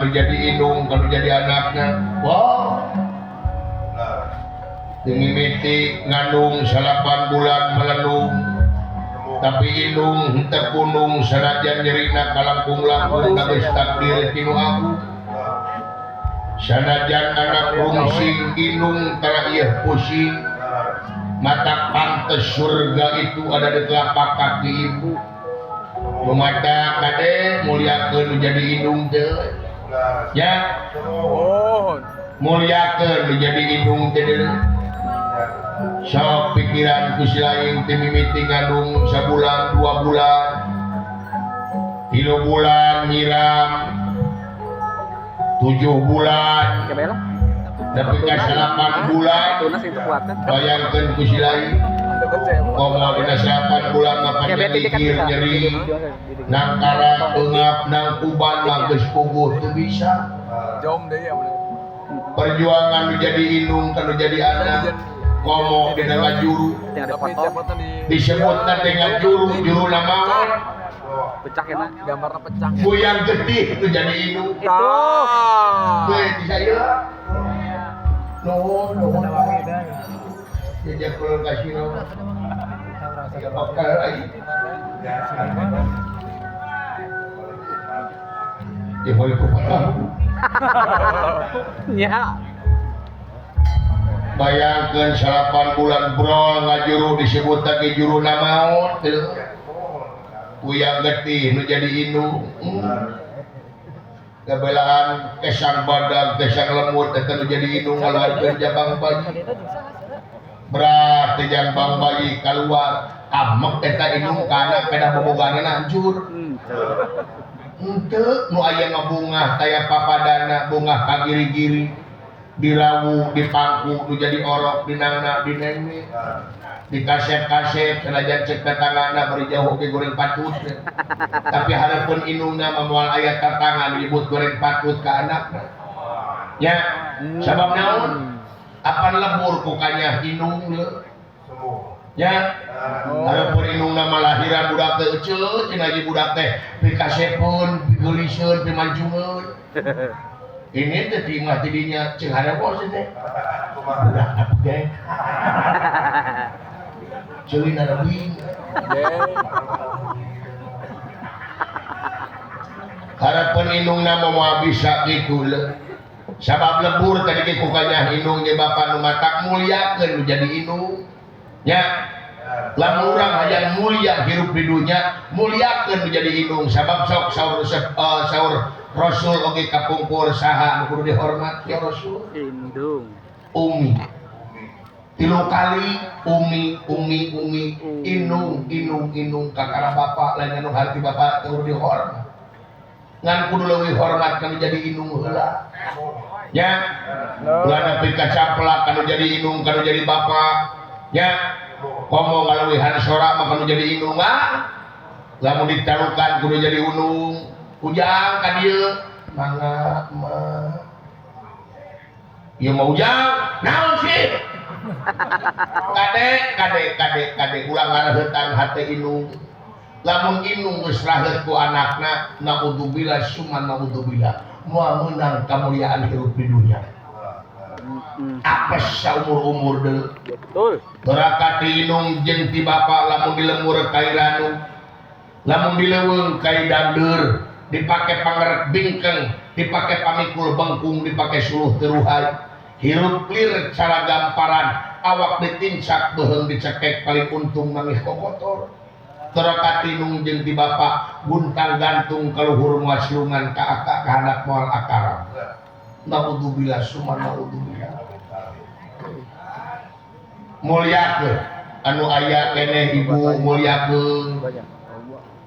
Jadi indung kalau jadi anaknya, wow, mimiti ngandung 8 bulan melendung, tapi indung henteu pundung sanajan nyerina kalangkung-langkung geus takdir ti nu agung. Sanajan anak rungsing indung tara ieu pusing, mata pantes surga itu ada di telapak kaki ibu. Mata kade muliakeun nu jadi indung teh. Ya, muliakeun nu jadi indung teh. Sok pikiran ku si lain teh mimiti ngandung sabulan, 2 bulan, 3 bulan nyiram, 7 bulan, tapi ka 8 bulan, bayangkeun ku si lain. Komo dina 8 bulan mah panjang gigir nyeri, nangkara eungap nangkuban mah geus puguh teu bisa. Perjuangan nu jadi indung ka nu jadi anak, komo dina ngajuru disebutna teh ngajuru, juruna maot. Pecah ya, gambarnya pecah. Puyang getih nu jadi indung. Itu. Teu bisa ieu. Nuhun, nuhun. Jajak kulon kasino. Ya bakal lagi. Ya boleh kupat. Ya. Bayangkan 8 bulan brol ngajuru disebut lagi juruna maot. Puyang getih nu jadi indung. Kebelaan kesang badag, kesang lemut eta nu jadi indung ngaluarkeun jabang bayi. Berat teh jabang bayi kaluar, amek eta indung ka anak pedah boboganana hancur. Henteu nu aya ngabungah taya papadana bungah ka giri-giri. Dirawu, dipangku, nu jadi orok, dinangna, dinene. Dikasep-kasep, sanajan cek tetangana bari jauh oge goreng patut. Tapi hareupeun indungna mah moal aya tatangga nyebut goreng patut ka anakna. Ya, sabab naon? Apan lebur ku kanyah indung leuh. Ya, hareupeun indungna mah lahiran budak teh eceu, cenah ieu budak teh pikasepeun, pigeuliseun, pimancungeun. Ini teh ti imah ti dinya ceung hareupeun teh. Budak apa ge? Ceulina rebing. Harapan indungna mah moal bisa kitu leuh. Sabab lebur tadi ge ku kanyah indung jeung bapa nu matak muliakeun nu jadi indung. Nya, lamun urang hayang mulia hirup di dunya, muliakeun nu jadi indung sabab sok saur saur Rasul oge kapungkur saha nu kudu dihormat ya Rasul? Indung. Umi. 3 kali umi umi umi indung indung indung kakara bapak lain anu harti bapak teu kudu dihormat. Ngan kudu leuwih hormat kana jadi indung heula. Ya. Ulah nepi ka caplak kana jadi indung kana jadi bapak. Ya. Komo ngaleuwihan sora mah kana jadi indung mah. Lamun ditarukan kudu jadi unung. Ujang ka dieu mangga mah. Ieu mah ujang, naon sih? Kade kade kade kade ulah ngareuheutan hate indung. Lamun indung geus raheut ku anakna, naudzubillah summa naudzubillah, moal meunang kamuliaan hirup di dunya. Apes saumur-umur deui. Betul. Barakat ti indung jeung ti bapa lamun dilemur kai ranu, lamun dileuweung kai dandeur, dipake pangerek bingkeng, dipake pamikul bengkung, dipake suluh teruhai. Hirup lir cara gamparan, awak ditincak beuheung dicekek paling untung mangih kokotor. Terakat indung jeung ti bapa guntang gantung kaluhur muaslungan ka akak ka handap moal akaram. Naudzubillah summa naudzubillah. Muliakeun anu aya keneh ibu muliakeun.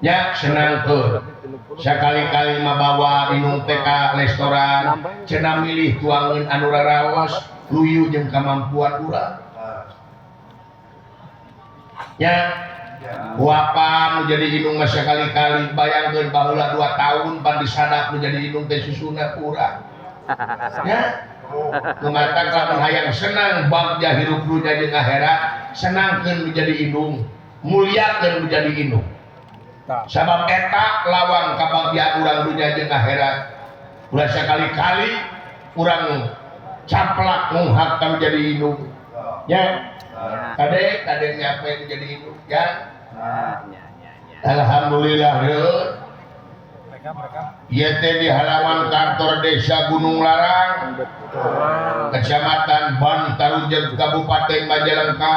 Nya senangkeun. Sakali-kali mabawa indung teh ka restoran, cenah milih tuangeun anu raraos, luyu jeung kamampuan urang. Nya huapan nu jadi indung mah sakali-kali bayangkeun baheula 2 tahun pan disadak nu jadi indung teh susuna ku urang. Ya. Nu matak lamun hayang senang bagja hirup dunya jeung akhirat, senangkeun nu jadi indung, muliakeun nu jadi indung. Sabab eta lawang kabagjaan urang dunya jeung akhirat. Ulah sakali-kali urang caplak ngunghak kanu jadi indung. Ya. Kade kade nyape jadi indung ya. Alhamdulillah ya. Ieu teh di halaman kantor Desa Gunung Larang, Kecamatan Bantarujeg, Kabupaten Majalengka.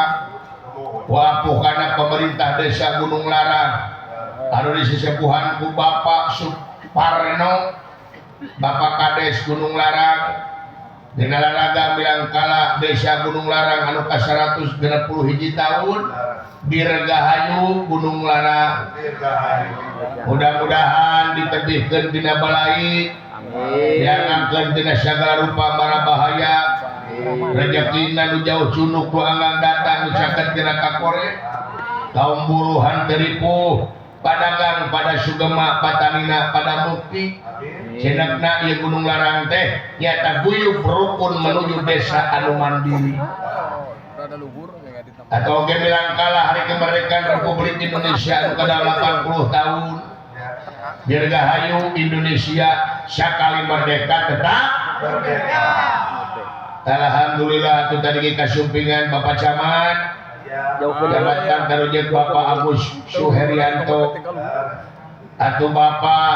Wapuh kana pemerintah Desa Gunung Larang anu disesepuhan ku Bapak Suparno, Bapak Kades Gunung Larang. Dina lalaga milangkala Desa Gunung Larang anu ka 161 tahun dirgahayu Gunung Larang. Mudah-mudahan ditebihkeun dina balai, diangkeun tina sagala rupa mara bahaya, rezekina nu jauh cunuk nu anggang datang nu caket tina kakore, kaum buruh henteu ripuh, padagang pada sugema, patanina pada mukti. Cenakna ieu Gunung Larang teh nyata guyub rukun menuju desa anu mandiri. Atau ge milangkala hari kemerdekaan Republik Indonesia anu ka-80 tahun. Dirgahayu Indonesia sakali merdeka tetap merdeka. Alhamdulillah atuh tadi kasumpingan Bapak Camat, Jabatan Tarujeg Bapak Agus Suherianto, atau Bapak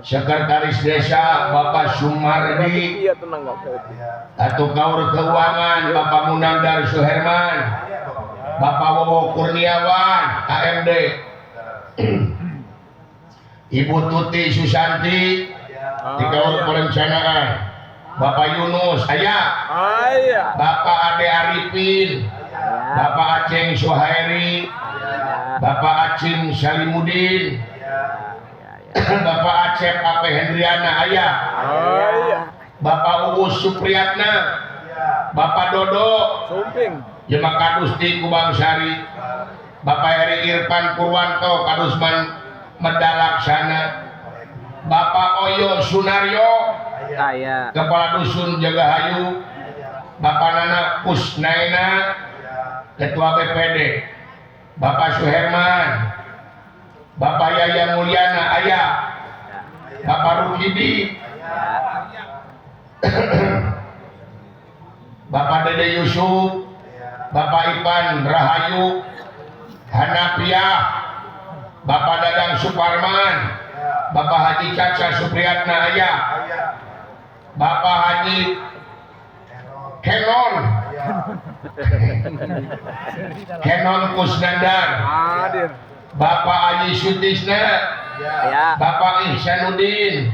Sekretaris Desa Bapak Sumardi, atau Kaur Keuangan Bapak Munandar Suherman, Bapak Wowo Kurniawan AMD, Ibu Tuti Susanti di Kaur Perencanaan, Bapak Yunus aya, Bapak Ade Arifin, Bapak Aceng Suhairi, Bapak Acim Salimudin, Bapak Acep Ape Hendriana aya, Bapak Uus Supriyatna, Bapak Dodo Sumping, Jema Kadus di Kubangsari, Bapak Eri Irfan Purwanto Kadusman Medalaksana, Bapak Oyo Sunario Kepala Dusun Jagahayu, Bapak Nana Kusnaina Ketua BPD, Bapak Suherman, Bapak Yaya Mulyana aya, Bapak Rukidi, Bapak Dede Yusuf, Bapak Ipan Rahayu Hanapiah, Bapak Dadang Suparman, Bapak Haji Caca Supriyatna aya, Bapak Haji Kenon Kenon Kusnandar, Bapak Haji Sutisna, Bapak Ihsanuddin,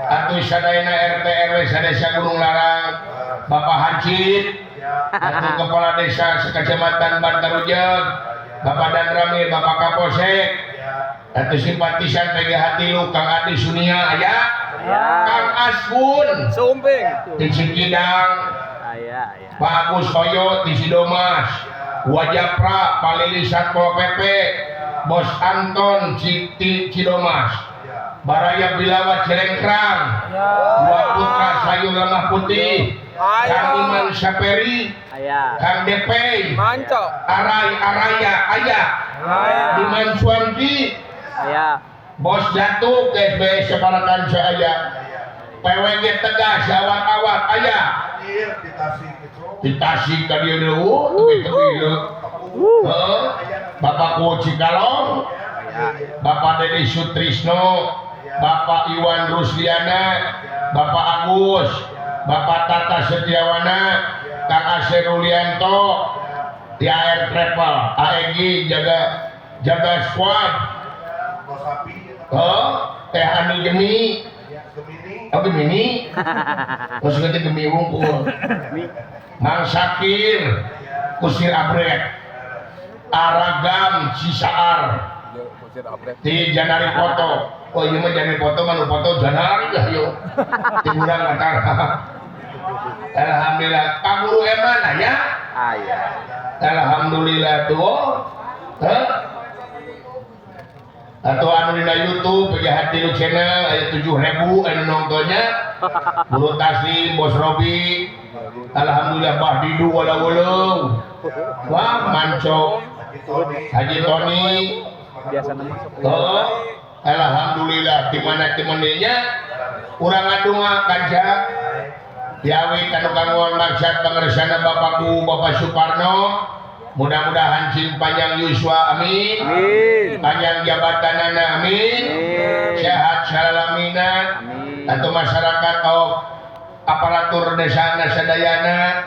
atau sadayana RT RW sadesa Gunung Larang, Bapak Haji, atau Kepala Desa Sekecamatan Bantarujeg, Bapak Danramil, Bapak Kapolsek, atau simpatisan PGH Tilu Kang Adi Sunia aya, Kang Asbun Sumping di Cikidang, Pak Agus Toyo di Sidomas, Wajapra, Palili Satpol PP, Bos Anton Cidomas, Baraya Bilawa Cilengkrang, Dua Putra Sayur Lemah Putih, Kang Iman Saperi, Kang Depe, Arai Araya aya, Diman Suwanti, Bos Datuk SBS Separakan saya, PWG Tegas Awat-awat aya, di Tasik ka dieu deui tepi-tepi deui. Bapak Kuo Cikalong, Bapak Deddy Sutrisno, Bapak Iwan Rusliana, Bapak Agus, Bapak Tata Setiawana, Kang Asep Rulianto, TAR Travel, AEG jaga jaga squad, Teh Ani Gemi, oh Gemini, maksudnya Gemi wungkul, Mang Sakir, Kusir Abret, Aragam Cisaar, di Janari Foto. Oh iya mah Janari Foto mah nu foto Janari lah yo. Di urang mah. Alhamdulillah. Pak Guru Eman aya? Aya. Alhamdulillah tuh. Heh. Atau anu dina YouTube PGH Tilu Channel aya 7.000 anu nontonnya. Guru Taslim, Bos Robi. Alhamdulillah Bah Didu wala-wala. Wah, Manco. Haji Tony. Biasa masuk. Oh, alhamdulillah di mana temennya Urang ngadunga kaca diawi kanu kanggo maksad pangersana Bapakku Bapak Suparno. Mudah-mudahan cing panjang yuswa amin. Amin. Panjang jabatanana amin. Amin. Sehat salalamina. Amin. Tentu masyarakat oh, aparatur desana sadayana,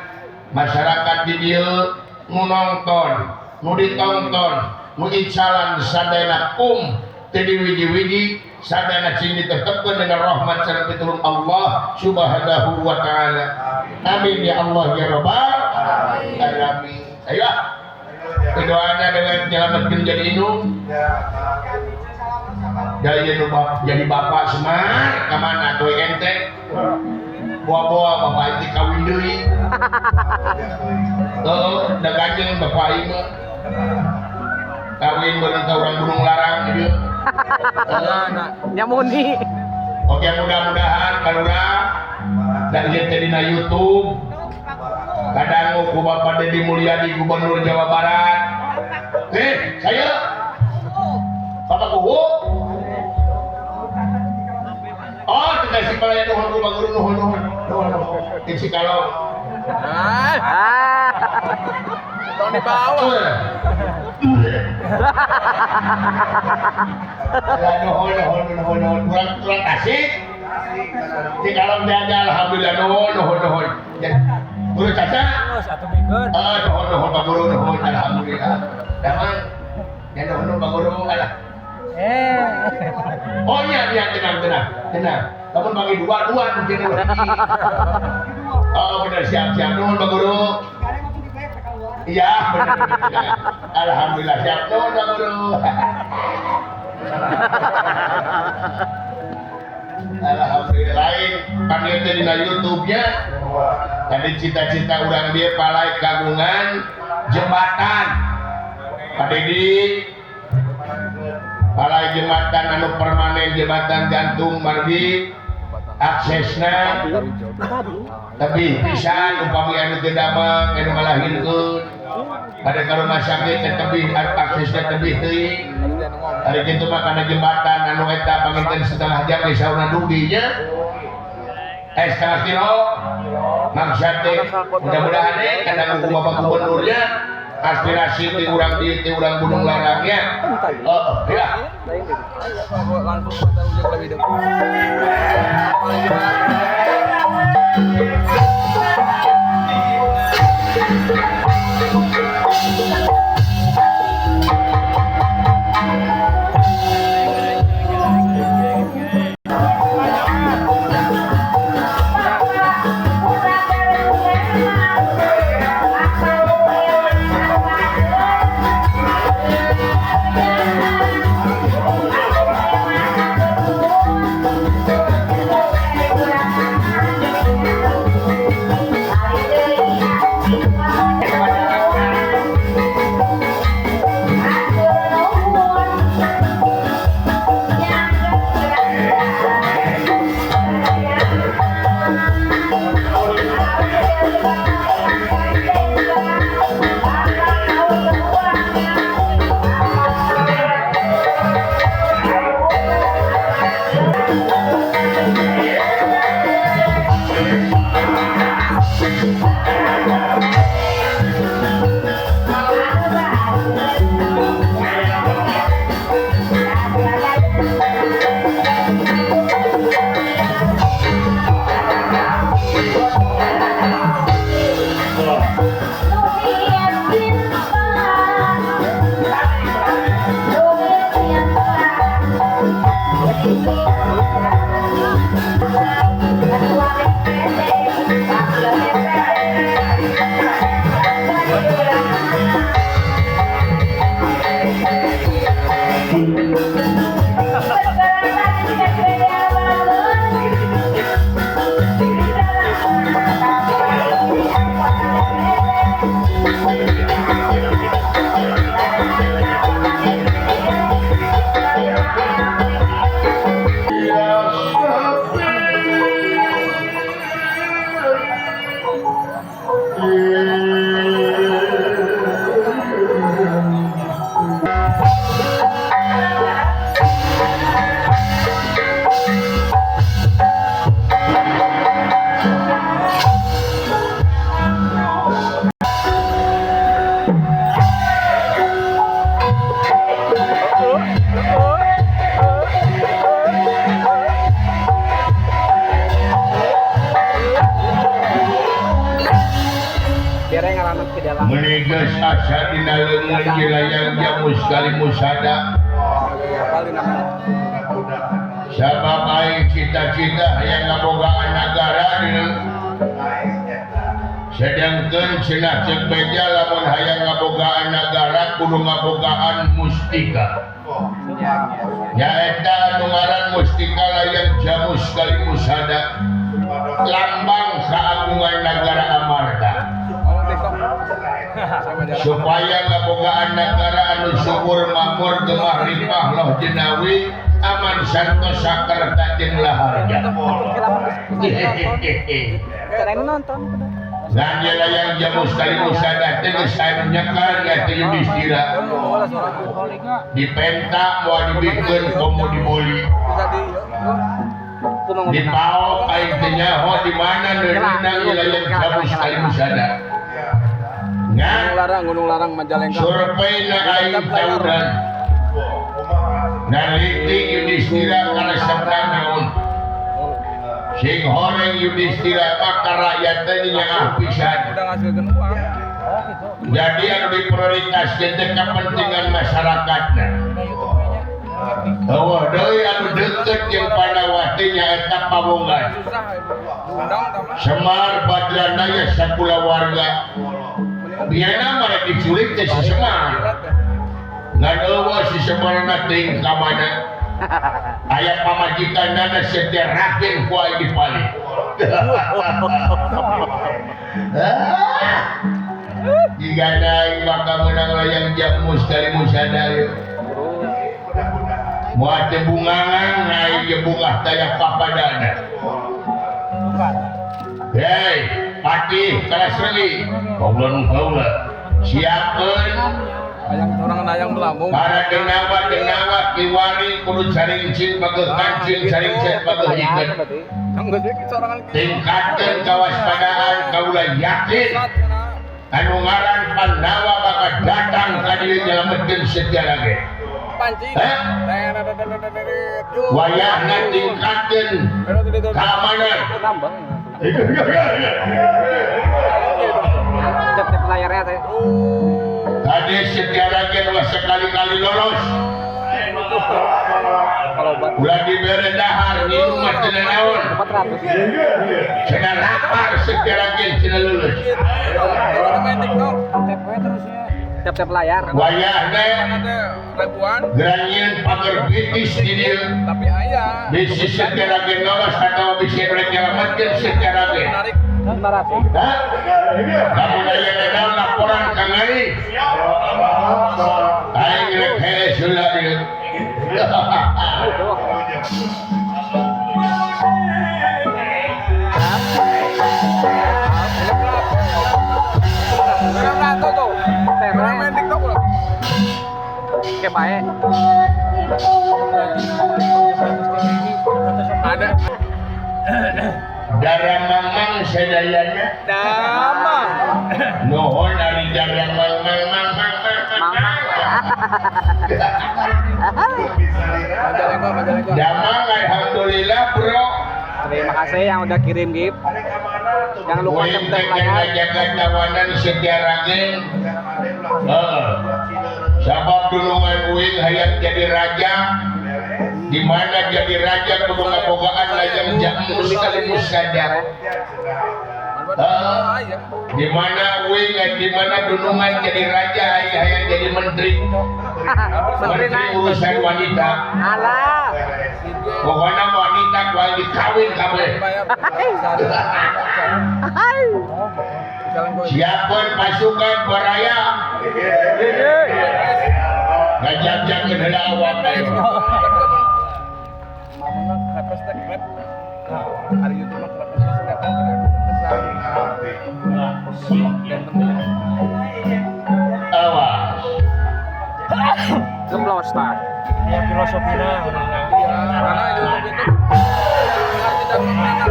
masyarakat di dieu nu nonton, nu ditonton, nu icalan sadayana kum teu diwiji-wiji sadayana cing ditetepkeun dengan rahmat sareng pitulung Allah Subhanahu wa taala. Amin ya Allah ya rabbal alamin. Ayo kedoana dengan nyelametkeun jadi indung. Jadi nu jadi bapak semar ka mana atuh ente? Boa-boa bapak itu kawin deui. Heeh, da ganjeng bapak ieu mah. Kawin bareng ka urang Gunung Larang ieu. Nyamuni. Oke, mudah-mudahan kalurah dan ieu teh dina YouTube kadangu ku Bapak Dedi Mulyadi Gubernur Jawa Barat. Saya Bapak Kuwu. Oh, dikasih pelayan nuhun ku Pak Guru nuhun nuhun. Nuhun nuhun. Di Cikalong. Ah. Tong dibawa. Ya nuhun nuhun nuhun nuhun. Kurang Tasik. Cikalong teh ada alhamdulillah nuhun nuhun nuhun. Guru Caca. Satu minggu. Ah, nuhun nuhun Pak Guru nuhun alhamdulillah. Damang. Ya nuhun nuhun Pak Guru alah. Oh iya, iya, tenang, tenang, tenang. Kamu bagi dua mungkin dulu. Oh benar, siap, siap. Nuhun Pak Guru. Iya, benar, benar. Alhamdulillah, siap. Nuhun Pak Guru. Alhamdulillah. Lain, panggil teh dina YouTube-nya. Tadi cita-cita urang dia palai kagungan jembatan. Pak Dedi, palai jembatan anu permanen jembatan gantung margi aksesna tapi pisan upami anu teu damang anu ngalahirkeun pada ka rumah sakit teh tebih aksesna tebih teuing ari kitu mah kana jembatan anu eta panginten setengah jam geus saurna dugi nya setengah kilo maksud teh mudah-mudahan kadang ku Bapak Gubernurnya aspirasi ti urang dieu ti urang Gunung Larangnya. Oh, ya. Langsung kota ujung lebih dekat. Thank you. Menigas asa dina leungeun jelayang jamus kali musada. Sabab aing cita-cita hayang ngabogaan nagara dieu. Sedangkeun cenah ceuk beja lamun hayang ngabogaan nagara kudu ngabogaan mustika. Nyaeta anu ngaran mustika layang jamus kali musada. Lambang keagungan nagara Amarta. Supaya ngabogaan nagara anu subur makmur gemah ripah loh jenawi aman santosa kerta jeung laharja. Ngan layang jamus kali musada teh geus anu nyekar nya teh Yudhistira. Dipenta moal dibikeun komo dibuli. Dipaok aing teh nyaho di mana neureunna layang jamus kali musada. Gunung Larang, Gunung Larang Majalengka. Survei na aing tauran. Naliti Yudhistira karesepna naon. Sing horeng Yudhistira maka rakyat teh nyaah pisan. Jadi anu diprioritaskeun teh kepentingan masyarakatna. Eueuh deui anu deukeut jeung Pandawati nyaeta Pawongan. Semar Badranaya sakulawarga. Biana mah diculik teh si Semar. Ngan eueuh si Semarna teuing ka mana. Aya pamajikanna setia rakin ku aing dipali. Jigana aing bakal meunang layang jamus kali musada ieu. Moal teu bungangan aing ge bungah taya papadana. Hei, patih kalasregi. Kaula nu kaula. Siapkeun ayang sorangan ayang melambung. Para denawa-denawa kiwari kudu carincing bageuh kancing carincing bageuh hikeun. Tingkatkeun kawaspadaan kaula yakin anu ngaran Pandawa bakal datang ka dieu nyelametkeun setia lagi. Wayahna tingkatkeun keamanan. Tep-tep layarnya teh. Tadi setia rakyat ulah sekali-kali lolos. Ulah dibere dahar minum mah teu naon. 400. Cenah lapar setia rakyat cenah lulus. Tep-tep layar. Wayahna ribuan. Geranyeun pagar bitis di dieu. Tapi aya. Bisi setia rakyat lolos atawa bisi rek nyelametkeun setia rakyat. 500. Hah? Lamun aya naon laporan ka ngari. Aing rek hees heula ieu. Kayak baik. Ada. Daramang sadayana. Damang. Nuhun ari daramang mang mang mang mang. Damang alhamdulillah bro. Terima kasih yang udah kirim gift. Jangan lupa tap layar. Jaga tawanan setia ragen. Sabab dulungan uing hayang jadi raja. Di mana jadi raja kudu ngabogaan layang jamus kali musada. Di mana uing di mana dunungan jadi raja hayang jadi menteri. Menteri urusan wanita. Alah. Pokoknya wanita kual dikawin kabeh. Siapkan pasukan baraya. Ngajak-jak heula awak ayo. Awas. Gemplos ta. Ya filosofina. Karena YouTube itu tidak mengenal.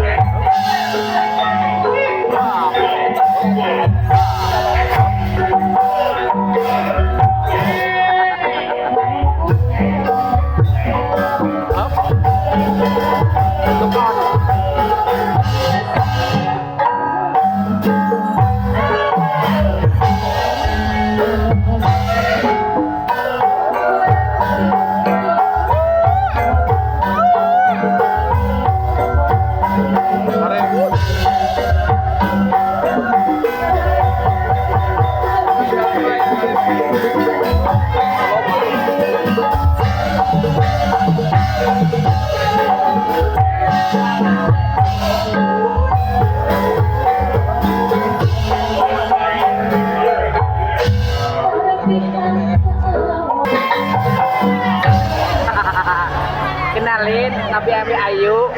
Kenalin, Nabi Abi Ayu.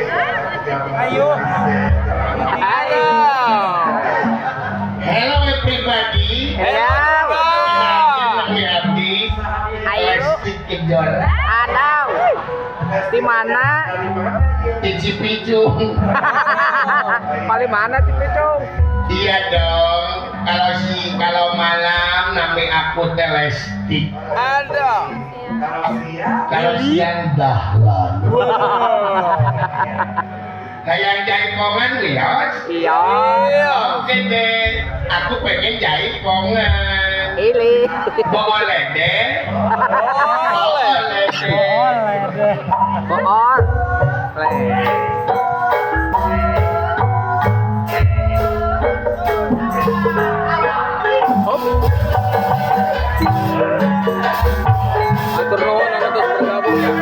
Ayu. Ayo. Hello everybody. Hello. Nabi Abdi. Ayu. Adau. Di mana? Di Cipicung. Paling mana Cipicung? Iya dong. Kalau malam nami aku Telesti. Ada. Kalau siang Dahlan. Kayak jaipongan wios. Iya. Oke deh, aku pengen jaipongan. Ini. Boleh deh. Boleh deh. Boleh deh. Boleh. Atur nuhun anu terus bergabung ya.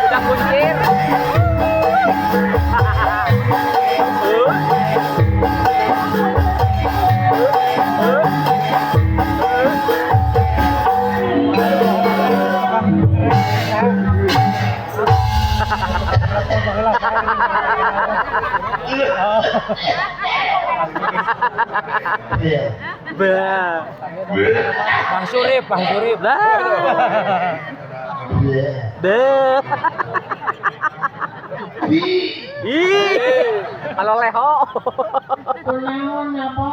Udah kuncir. Bang Surip, Bang Surip. Deh. Ih. Kalau leho. Kunaon apa?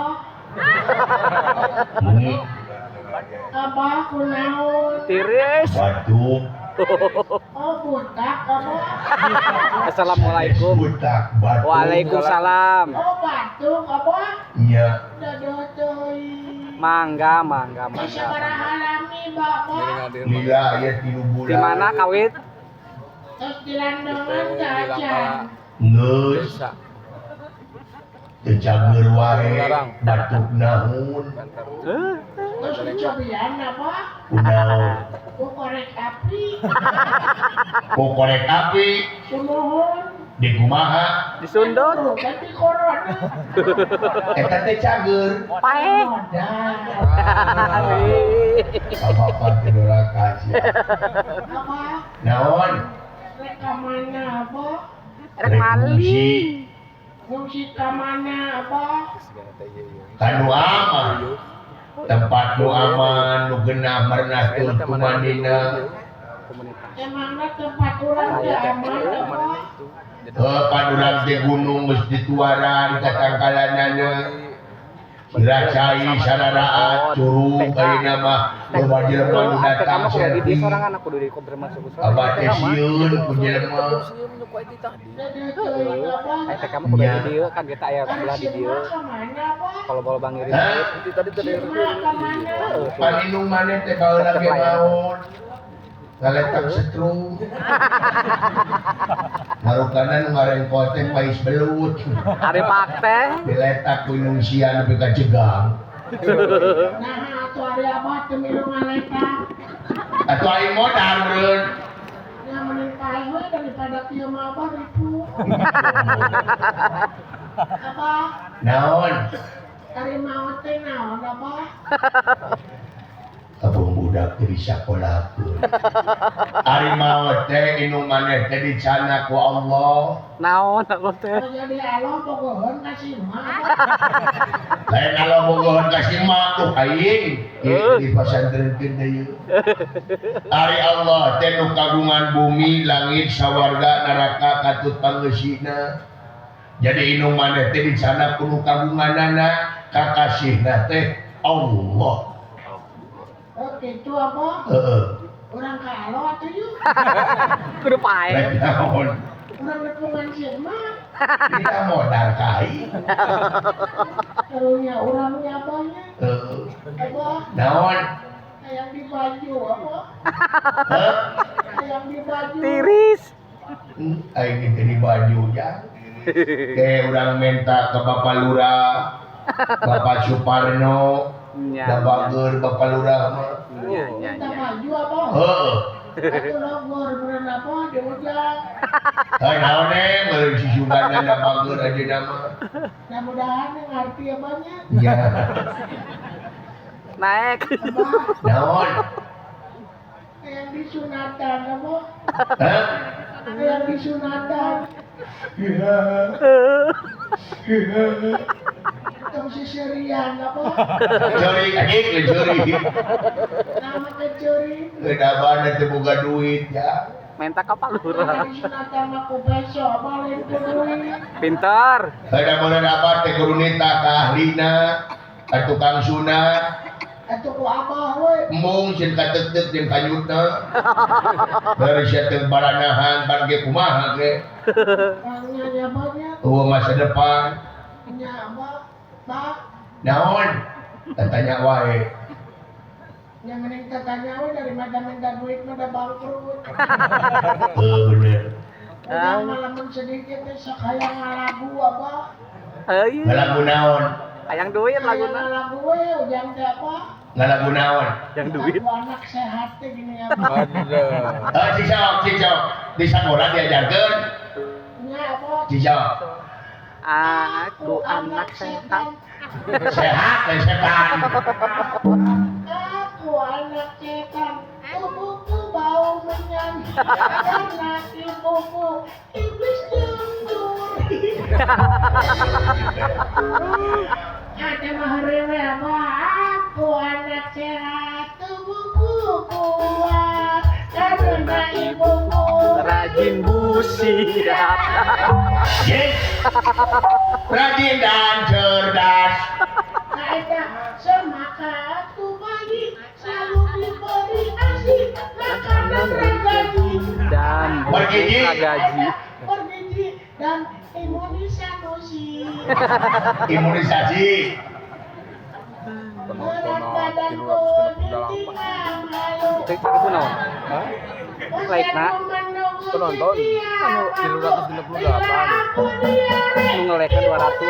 Apa kunaon? Tiris. Waduh. Oh budak apa? Assalamualaikum. Budak batuk. Waalaikumsalam. Oh batuk apa? Iya. Dadah teuing. Mangga, mangga, mangga. Sabaraha lami bapak? Lila ya 3 bulan. Di mana kawit? Terus di landongan aja. Geus. Teu cager wae batuk naon. Terus dicobian apa? Kunaon? Ku korek api. Ku korek api. Sumuhun. Di kumaha? Disundut. Kan di corona. Eta teh cager. Paeh. Bapak teh doraka sia. Apa? Naon? Rek ka mana apa? Rek mali. Ngungsi ka mana apa? Kanu aman. Tempat nu aman, nu genah merenah kumandina. Emangna tempat urang teh aman apa? Padurang teh gunung geus dituaran katangkalanana. Diracai sararaat curug ayeuna mah loba jelema nu datang kudu di selfie. sorangan aku kudu dikonfirmasi ku sorangan. Abah teh sieun ku jelema. Aya TK mah kudu di dieu kan kita aya sebelah di dieu. Kalau bola bangirin Tadi tadi Paninung maneh teh baheula ge maot. Ngaletak setrum. Marukana nu ngarengkot teh pais belut. Ari pak teh diletak ku inungsia nepi ka jegang. Nah, atuh ari abah teu milu ngaletak. Atuh aing modal meureun. Ya mending paeh we daripada kieu mah abah ripuh. Abah. Naon? Ari maot teh naon abah? Abang budak teh disakolakeun. Ari maot teh inung maneh teh dicana ku Allah. Naon aku teh? Jadi Allah bogoheun ka si mah. Lain kalau bogohan kasih mak tuh aing di pasantren deui. Ari Allah teh nu kagungan bumi, langit, sawarga, neraka katut pangeusina. Jadi indung maneh teh dicana ku nu kagunganana, kakasihna teh Allah. Oh kitu apa? Heeh. Urang ka alo atuh yeuh. Kudu pae. Rek naon? Urang nepungan sieun mah. Kita modal kai. Karunya urangnya abahnya. Heeh. Abah. Naon? Hayang di baju apa? Hah? Hayang di baju. Tiris. Aing teh di baju ya. Teh urang minta ke Bapak Lurah, Bapak Suparno, da bager Bapak Lurah mah. Nya nya Minta nya. baju apa? Heeh. Atuh logor meureun apa di ujang. Heuh naon eh meureun si Suganda da bager ajeuna mah. Mudah-mudahan ngarti abahnya. Nya. Naik. Abah, Naon? hayang disunatan apa? Hah? Hayang disunatan. Iya. Tong sisirian apa? Curi anjing curi. Nama teh curi. Geus teu boga duit ya. Minta ka Pak Lurah. Hayang disunatan mah ku beso abah lain ku duit. Pintar. Heuh meureun abah teh kudu nita ka ahlina, ka tukang sunat. Atuh ku abah we. Embung sieun kateuteup jeung kanyutna. Bari sia teu baranahan ban ge kumaha ge. Pangnya nya abahnya. Eueuh masa depan. Nya abah. Bah, Naon? Tatanya wae. yang mending tatanya we daripada minta duit mah da bangkrut. Heuh bener. Udah malamun sedikit teh sok hayang ngalagu abah. Heuh. Ngalagu naon? Hayang duit Hayang laguna. ngalagu we ujang teh apa? Ngalagu naon? Yang duit. Lagu anak sehat teh gini abah. Aduh. Heuh cicok, cicok. Di sakola diajarkeun. Nya abah. Cicok. Aku anak setan. Sehat dan setan. Aku anak setan. Tubuhku bau menyan. Karena ibuku iblis jujur. Ada maharewe apa? Aku anak sehat, tubuhku kuat. Karena ibuku Rajin busiat. Yes. Rajin dan cerdas. Nah, eta semaka aku bayi selalu diberi asi makanan bergaji. Dan Bergizi. gaji. Bergizi dan imunisasi. Imunisasi. Berat badanku ditimbang lalu. Cek aku naon? Hah? Like na. Penonton. Anu 368. Nu ngelekna 200.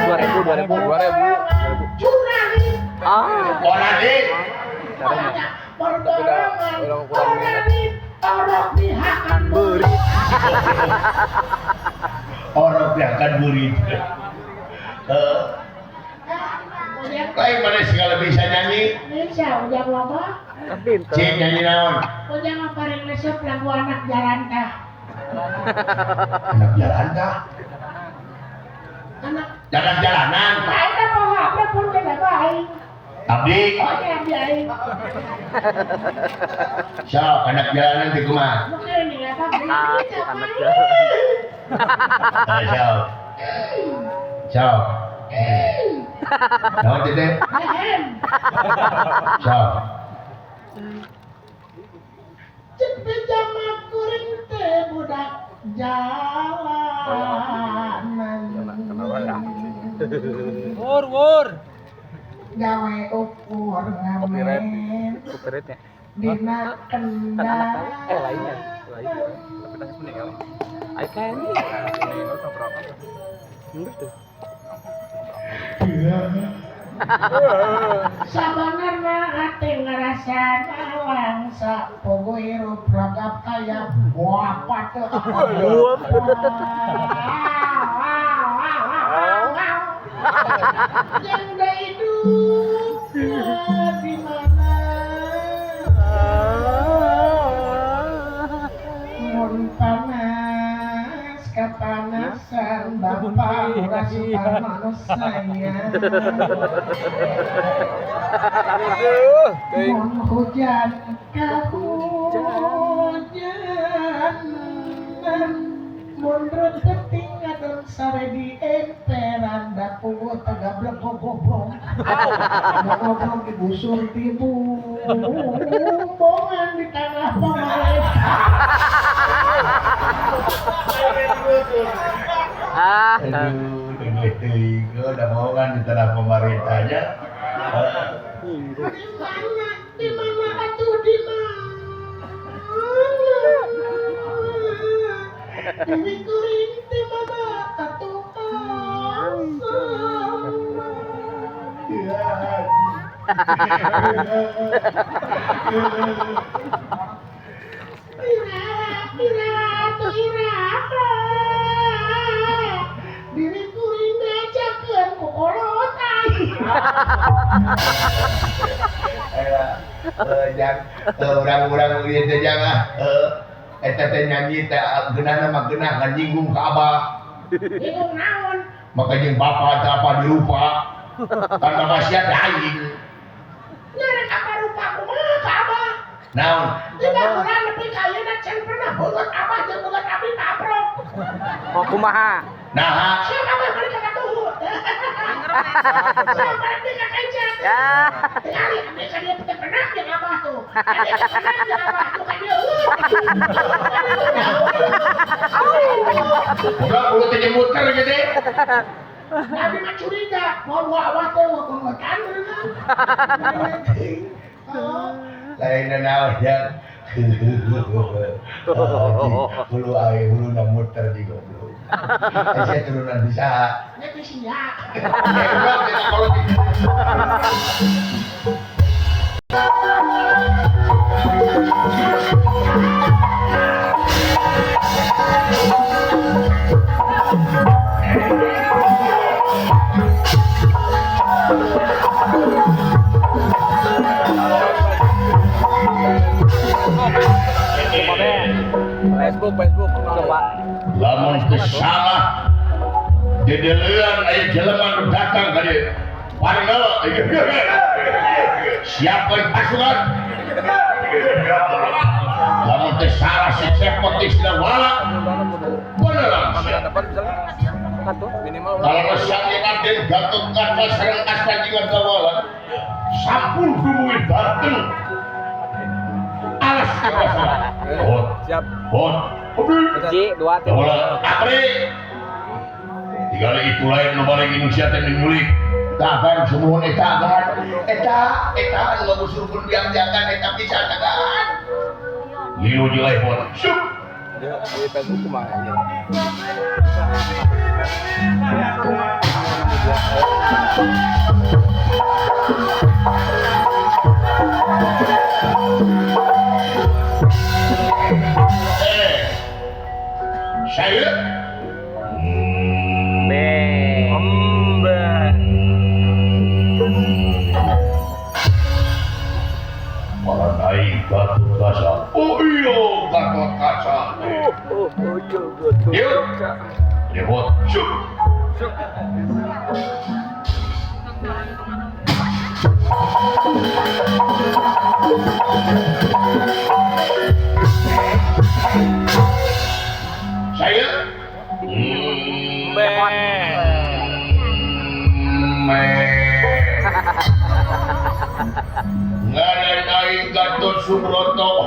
2000 2000. 2000. 2000. Ah. Orang deh. Caranya. Tapi dah orang kurang minat. Beurit. Orang akan burit. Lain mana segala bisa nyanyi? Bisa, ujang apa? Pinter. Cik nyanyi naon? Ujang apa paling resep lagu anak jalantah. Anak jalan kah? Anak Jalan jalanan. ada mau apa pun tidak baik. Abdi. Oh ya abdi aing. Sok anak jalanan di kumaha? Mungkin ini apa? Aku anak jalan. Sok. Sok. Naon teh teh? Sok. Cek pejama kuring teh budak jalanan. Wur wur. Gawe ukur ngamen. Copyright ya. Dina Kan anak tahu. kendang. Lainnya. Lain. Tapi nangis meninggal. Ai kan. Meninggal tahun berapa? Enggak tuh. Sabanarna ate ngarasa nalangsa pogo hirup ragap kaya buapa teu. Yang da hidupnya di mana? Mun panas Kapanasan bapak murah Suparno sayang. Mun hujan kahujanan mundur penting ngadon sare di emperan dapur tagablek gogoblong gogoblong digusur tibumbongan di tanah pemerintah. Aduh, udah mau kan di tanah pemerintahnya. Di mana? Di mana atuh di mana? Dewi kuring di mana atuh asana? Ira, atuh ira. Diri kuring bejakeun ku kolot aing. Orang-orang ieu teh jangan eta teh nyanyi teh geunahna mah geunah ngan nyinggung ka abah. Nyinggung naon? Maka jeung bapa teh apa dirupa. Kan bapak sia teh aing. Nya rek apa rupa kumaha ka abah? Naon? Tidak kurang nepi ka ayeuna can pernah beungeut abah jeung beungeut abdi paprok. Oh kumaha? Naha? Siapa abah balik ka katuhu? Siapa balik ka kencat? Tingali abdi ka dieu teu pernah jeung abah tuh. Abdi teu pernah jeung abah tuh ka dieu. Udah kudu teh muter gede. Abdi mah curiga, mau abah teh beungeutan beungeut. Lain naon yang hulu aing huluna muter di goblok. Saya turunan bisa. Nya teh sia. Facebook coba. Lamun teu salah dedelean aya jelema nu datang ka dieu. Parno siapkeun pasukan. Lamun teu salah si cepot istilah wala. Beneran. Kalau sange Raden Gatot Kaca sareng Aspajiwan Kawala sampun dumugi dateng. Alas kewasana. Siap. Bot. Ji, 2 3. Apri. Tiga itu lain nu balik Indonesia teh nyulik. Tahan sumuhun eta kan. Eta eta anu ngagusurkeun biang-biangan eta pisan kan. Ngilu jeung iPhone. Syuk. Di Facebook kumaha ya. Saya malah naik Gatot Kaca. Oh iya Gatot Kaca. Oh iya Gatot. Yuk. Lewat. Syuk. Saya ngaran aing Gatot Subroto.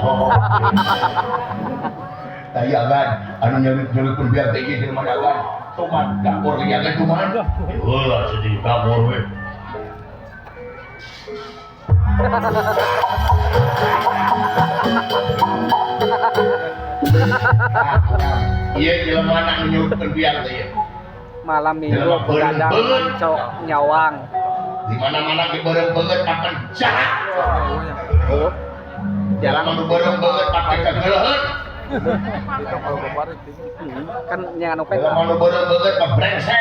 Tayangan anu nyelip-nyelipun biar teh ieu jelema dagan. Toman dapur liangan kumaha? Heulah jadi dapur we. Iya jelema anu nyelipkeun biar teh ieu. Malam minggu begadang cok nyawang. Di mana-mana ge beureum beungeut papan jahat. Oh. Jalan anu beureum beungeut pakai kageleuheun. Kan yang anu peta. Jelema nu beureum beungeut mah brengsek.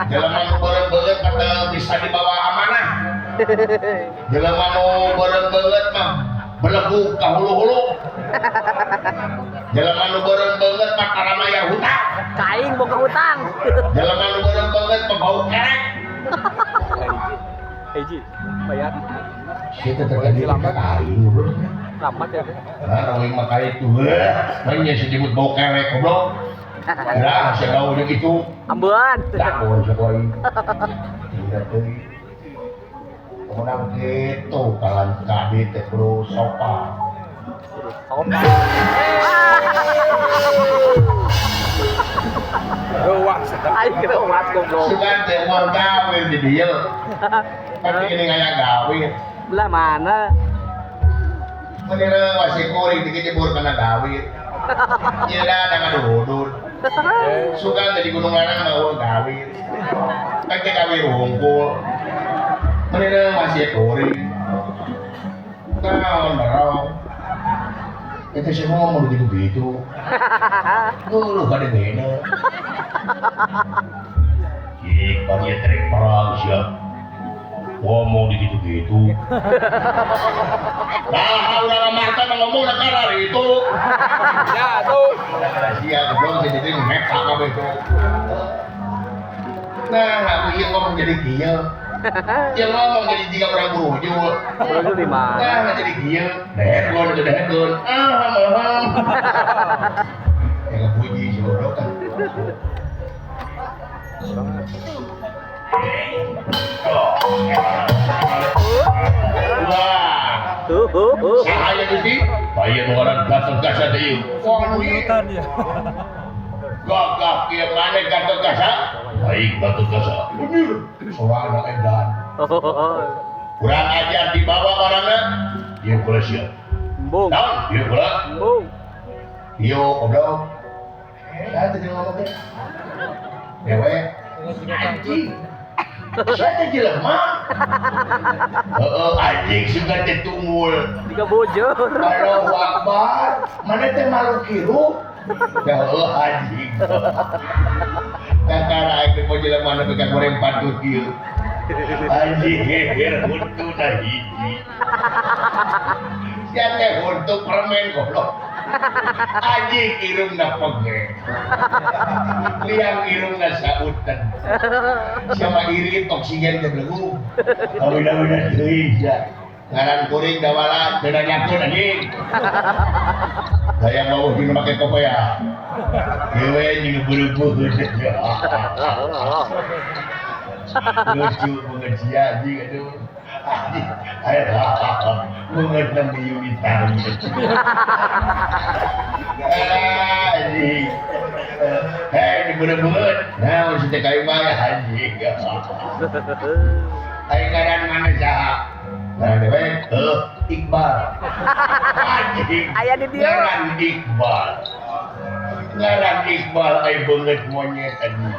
Jelema nu beureum beungeut mah teu bisa dibawa amanah. Jelema nu beureum beungeut mah Belegu ka hulu-hulu. Jelema nu beureum beungeut mah karamaya hutang. Kaing boga hutang. Jelema nu beureum beungeut mah bau kerek. Hiji, bayar. Kita terjadi lambat aing goblok. Lambat ya. Nah, orang mah kaya itu. Mainnya sejebut bau kerek goblok. Lah, sia bau jeung itu. Ambeun. Dah bau sia bau aing. Tidak deui. Kemenang gitu kalan kadi teh kudu sopan. Sopan. Ruas. Aing ruas goblok. Sugan teh uang gawe di dieu. Tapi ini ngaya gawe. Belah mana? Menira masih kuring dikit jebur kana gawe. Ieu da da ngadudud. Sugan teh di Gunung Larang mah uang gawe. Kan teh gawe hungkul. Menira masih kuring. Naon barong. Itu semua ngomong begitu-begitu. Lu pada beda. Jik, bagi trek perang siap. Ngomong begitu-begitu. Nah, orang Marta ngomong nak karar itu. Ya, tuh. Rahasia, belum saya jadi mepak apa itu. Nah, aku yang ngomong jadi kieu. Yang ngomong jadi jika orang berujul. Berujul di mana? Nah, jadi kieu. Dehedon, dehedon. Ah, maham. Yang ngepuji si goblok kan. Wah. Saya Gusti. Aya nu ngaran Gatot Kaca teh ieu. Wah, buyutan ya. Gagah kieu maneh Gatot Kaca? Baik Gatot Kaca. Bener. Sorana edan. Kurang ajar dibawa orangna. Ieu kula siap. Embung. Naon? Ieu kula. Embung. Ieu goblok. Saya teh ngomong teh. Dewe. Anjing. Saya teh jelema. Heeh, anjing sugan teh tungul. Tiga bojor. Allahu Akbar. Mana teh makhluk hirup? Ya heuh anjing. Kakara aing teh jelema nepi ka goreng patut kieu. Anjing huntu na hiji. Sia teh huntu permen goblok. Anjing irungna pege. Liang irungna sautan. Sama irit oksigen teh belegu. Awina-wina deui sia. Ngaran kuring dawala teu nanyakeun anjing. Hayang mau jeung make kopoya. Dewe jeung beureubeuh. Lucu banget sia anjing aduh. Anjing. Ayo banget nang diunitan. Anjing. Hei, bener-bener. Nah, mesti teh kayu mah anjing. Aing ngaran mana saha? Ngaran dewe? Heuh, Iqbal. Anjing. Aya di dieu. Ngaran Iqbal. Ngaran Iqbal ai beungeut monyet anjing.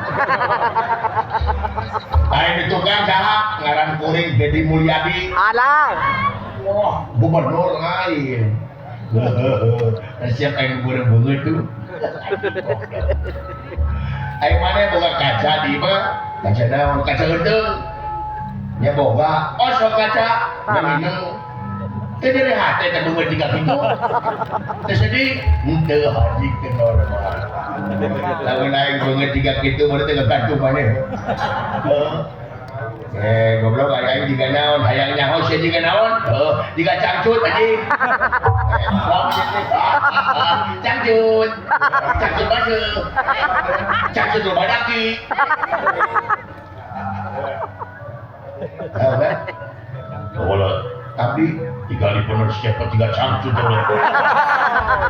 Aing di tukang saha? Ngaran kuring Dedi Mulyadi. Alah. Wah, gubernur lain. Siap aing beungeut tuh. Aing mana boga kaca di mah? Kaca naon? Kaca heuteung. Nya boga, osok kaca, minum. Teu nyeri hate teh beungeut jiga kitu. Teu sedih, henteu haji teu normal. Lamun aing beungeut jiga kitu meureun teh gagantung maneh. Eh, goblok aing jiga naon? Hayang nyaho sia jiga naon? Heuh, jiga cangcut anjing. Cangcut. Cangcut baseuh. Cangcut loba daki. Tahu kan? Boleh. Tapi tiga bener siapa tiga cangcut boleh.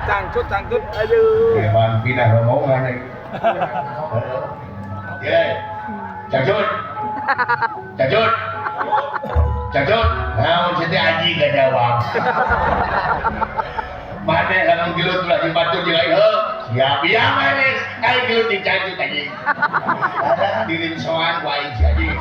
Cangcut, cangcut. Aduh. Emang pindah rombongan lagi. Ya, cangcut. Cangcut. Cangcut. Naon sih teh anjing gak jawab. Mana lamun gelut ulah jeung batur jeung aing heuh. Siap ya beres. Aing gelut jeung cangcut anjing. Ada dirinsoan ku aing si anjing.